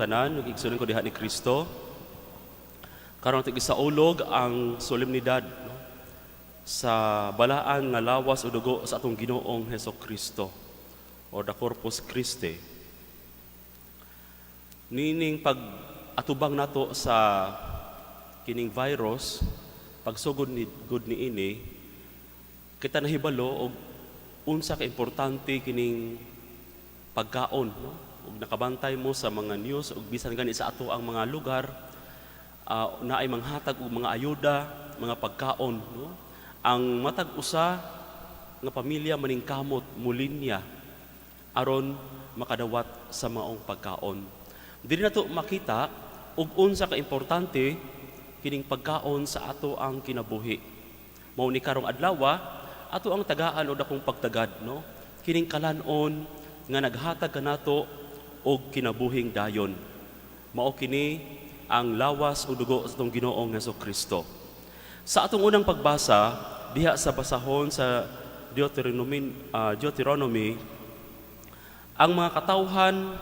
tanan, igsuon ko diha ni Kristo. Karon ato gisaulog ang solemnidad, no, sa balaan nga lawas o dugo sa atong Ginoong Heso Kristo or the Corpus Christi. Nining pag atubang nato sa kining virus, pagsugod ni gud ni ini, kita nahibalo og unsa ka importante kining pagkaon, no? Ug nakabantay mo sa mga news ug bisan gani sa ato ang mga lugar, naay manghatag og mga ayuda, mga pagkaon, no? Ang matag usa nga pamilya maningkamot mulinya aron makadawat sa maong pagkaon. Dili nato makita og unsa ka importante kining pagkaon sa ato ang kinabuhi. Mao ni karong adlaw ato ang tagaan og dakong pagtagad, no, kining kalan-on nga naghatag kanato og kinabuhing dayon. Mao kini ang lawas ug dugo sa atong Ginoong Hesus Kristo. Sa atong unang pagbasa diha sa basahon sa Deuteronomy, ang mga katawhan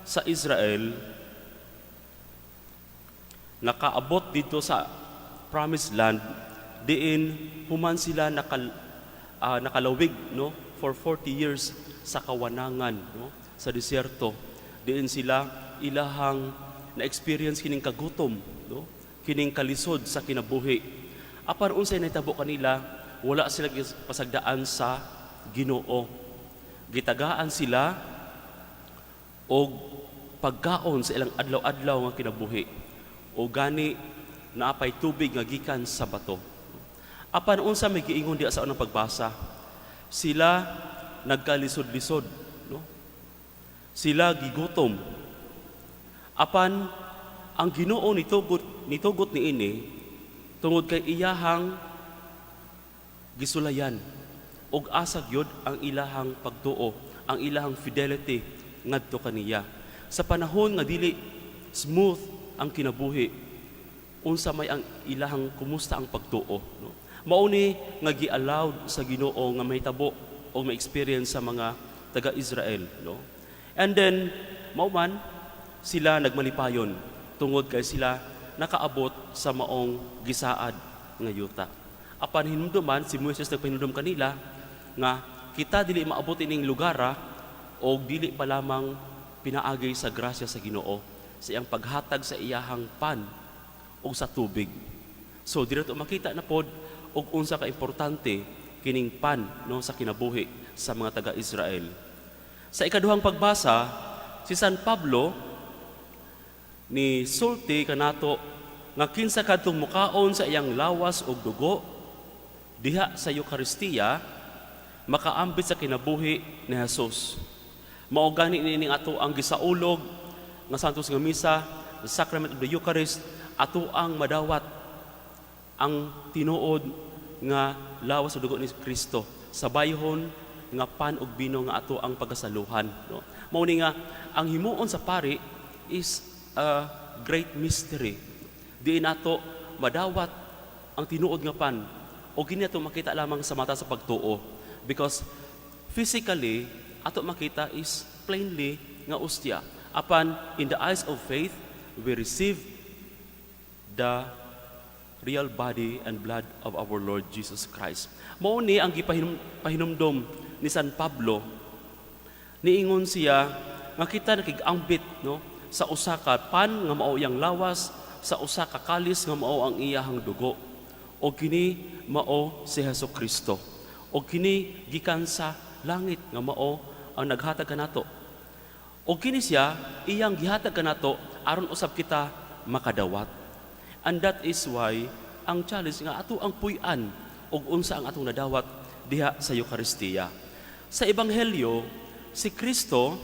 sa Israel nakaabot dito sa Promised Land diin human sila nakalawig, no, for 40 years sa kawanangan, no, sa disyerto, diin sila ilahang na-experience kining kagutom, no, kining kalisod sa kinabuhi. Apan unsay nahitabo kanila? Wala sila pasagdaan sa Ginoo. Gitagaan sila og pagkaon sa ilang adlaw-adlaw nga kinabuhi o gani naapay tubig nga gikan sa bato. Apan unsa may giingon diha sa unang pagbasa? Sila nagkalisod-lisod, no? Sila gigutom. Apan ang Ginoo nitugot niini tungod kay iyahang gisulayan og asa gyud ang ilahang pagtuo, ang ilahang fidelity ngadto kaniya. Sa panahon nga dili smooth ang kinabuhi, unsa may ang ilahang, kumusta ang pagtuo, no? Mao ni nga gi-allowed sa Ginoo nga mahitabo o ma-experience sa mga taga-Israel, no? And then mao man sila nagmalipayon tungod kay sila nakaabot sa maong gisaad nga yuta. Apan hinumduman, si Moises nagpahinumdum kanila nga kita dili maabot ining lugara o dili pa lamang pinaagi sa grasya sa Ginoo sa iyang paghatag sa iyahang pan o sa tubig. So diri to makita na pod og unsa ka importante kining pan, no, sa kinabuhi sa mga taga-Israel. Sa ikaduhang pagbasa, si San Pablo ni sulti kanato nga kinsa kadtong mukaon sa iyang lawas ug dugo diha sa Eukaristiya makaambit sa kinabuhi ni Jesus. Mao gani niining ato ang gisaulog nga Santos nga Misa, the Sacrament of the Eucharist, ato ang madawat ang tinuod nga lawas ug dugo ni Kristo sa bayhon nga pan ug bino nga ato ang pagasaluhan, no? Mao ni nga ang himuon sa pari is a great mystery. Di nato madawat ang tinuod nga pan o kini ato makita lamang sa mata sa pagtuo because physically ato makita is plainly nga ostya. Apan in the eyes of faith, we receive the real body and blood of our Lord Jesus Christ. Mao ni ang gipahinumdom ni San Pablo. Niingon siya nga kita nakig-ambit, no, sa usa ka pan nga mao iyang lawas, sa usa ka kalis nga mao ang iyahang dugo. O kini mao si Hesus Kristo. O kini gikan sa langit nga mao ang naghatag kanato. O kini siya iyang gihatag kanato aron usab kita makadawat. And that is why ang challenge nga ato ang puy-an og unsa ang atong nadawat diha sa Eukaristiya. Sa Ebanghelyo, si Kristo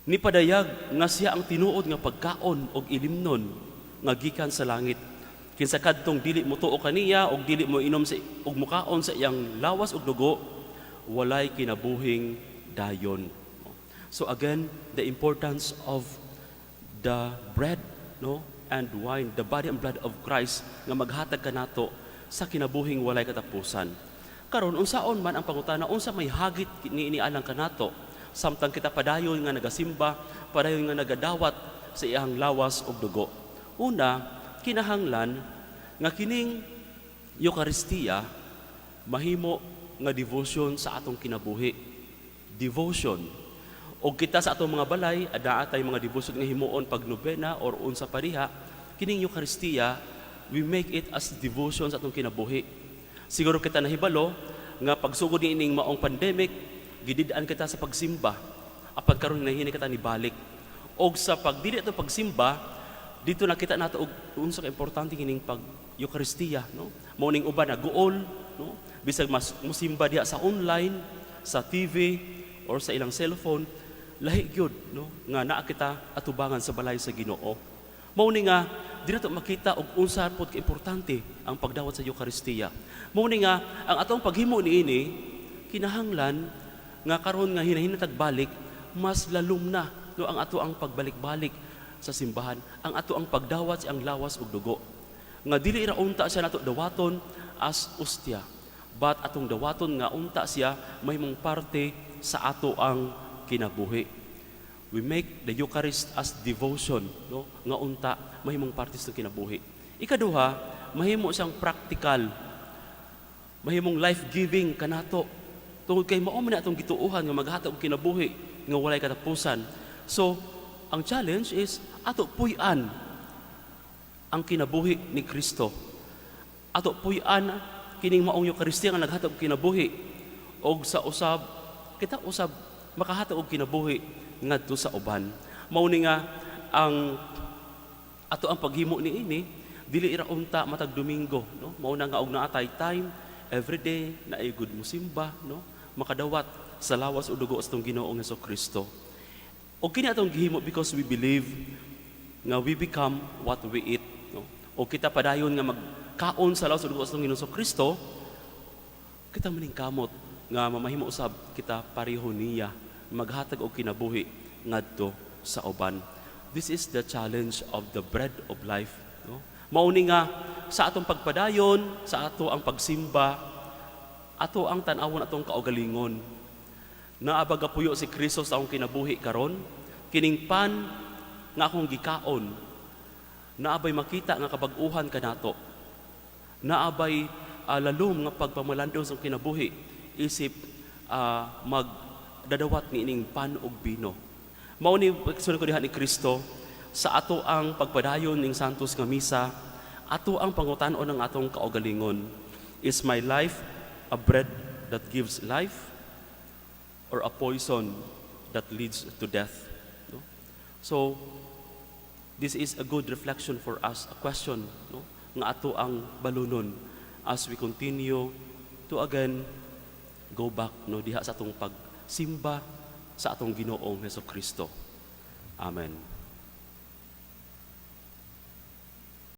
nipadayag nga siya ang tinuod nga pagkaon og ilimnon nga gikan sa langit. Kinsa kadtong dili mo tuo kaniya og dili mo inom sa og mukaon sa iyang lawas ug dugo, walay kinabuhing dayon. So again, the importance of the bread, no, and wine, the body and blood of Christ nga maghatag kanato sa kinabuhing walay katapusan. Karon, unsaon man ang pangutana, unsa may hagit niini alang kanato? Samtang kita padayon nga nagasimba, padayon nga nagadawat sa iyang lawas ug dugo. Una, kinahanglan nga kining Eukaristiya mahimo nga devotion sa atong kinabuhi. Devotion. Og kita sa atong mga balay, adaa tay mga devotion nga himuon pag nobena or unsa pa diha, kining Eukaristiya, we make it as devotion sa atong kinabuhi. Siguro kita nahibalo nga pagsugod ni ining maong pandemic, gidid-an kita sa pagsimba. Apan karon hinay kita ni balik. Og sa pagdili ato pagsimba, dito nakita nato og unsa ka importante kining pag Eukaristiya, no? Mao ning uban naguol, no? Bisag mas musimba diha sa online, sa TV or sa ilang cellphone, lahi gyud, no, nga naa kita atubangan sa balay sa Ginoo. Mao ni nga di nato makita og unsa pod ka importante ang pagdawat sa Eukaristiya. Mao ni nga ang atong paghimo niini, kinahanglan nga karon nga hinay-hinay tag balik, mas lalom na, no, ang ato ang pagbalik-balik sa simbahan, ang ato ang pagdawat sa ang lawas ug dugo. Nga dili ra unta siya nato dawaton as ustya, but atong dawaton nga unta siya mahimong parte sa ato ang kinabuhi. We make the Eucharist as devotion, no, nga unta mahimong parte sa kinabuhi. Ikaduha, mahimo siyang practical, mahimong life-giving kanato. Tungod kay mao man atong gituohan nga maghatag og kinabuhi nga walay katapusan. So, ang challenge is ato puy-an ang kinabuhi ni Kristo. Ato puy-an kining maong Eucharistia nga naghatag og kinabuhi og sa usab kita usab makahatag og kinabuhi ngadto sa uban. Mao ni nga ang ato ang paghimo niini dili ra unta matag Domingo, no? Mao na nga og naa tay time every day na ay good musimba, no, makadawat sa lawas ug dugo sa atong Ginoong Hesus Kristo. Og kini atong gihimo because we believe nga we become what we eat, no? O kita padayon nga magkaon sa lawas ug dugo sa atong Ginoong Hesus Kristo, kita maningkamot nga mamahimo usab kita pareho niya, maghatag og kinabuhi ngadto sa uban. This is the challenge of the bread of life, no? Mao ni nga sa atong pagpadayon, sa ato ang pagsimba, ato ang tan-awon atong kaugalingon. Naa ba gapuyo si Kristo sa akong kinabuhi karon? Kining pan nga akong gikaon, naa bay makita nga kabag-uhan kanato? Naa bay lalom nga pagpamalandong sa kinabuhi isip magdadawat ni ining pan ug bino? Mao ni sunod ko diha ni Kristo sa ato ang pagpadayon ning Santos nga Misa, ato ang pangutan-on ng atong kaugalingon. Is my life a bread that gives life or a poison that leads to death? No? So, this is a good reflection for us, a question, no, nga ato ang balunon as we continue to again go back, no, diha sa atong pagsimba sa atong Ginoong Hesus Kristo. Amen.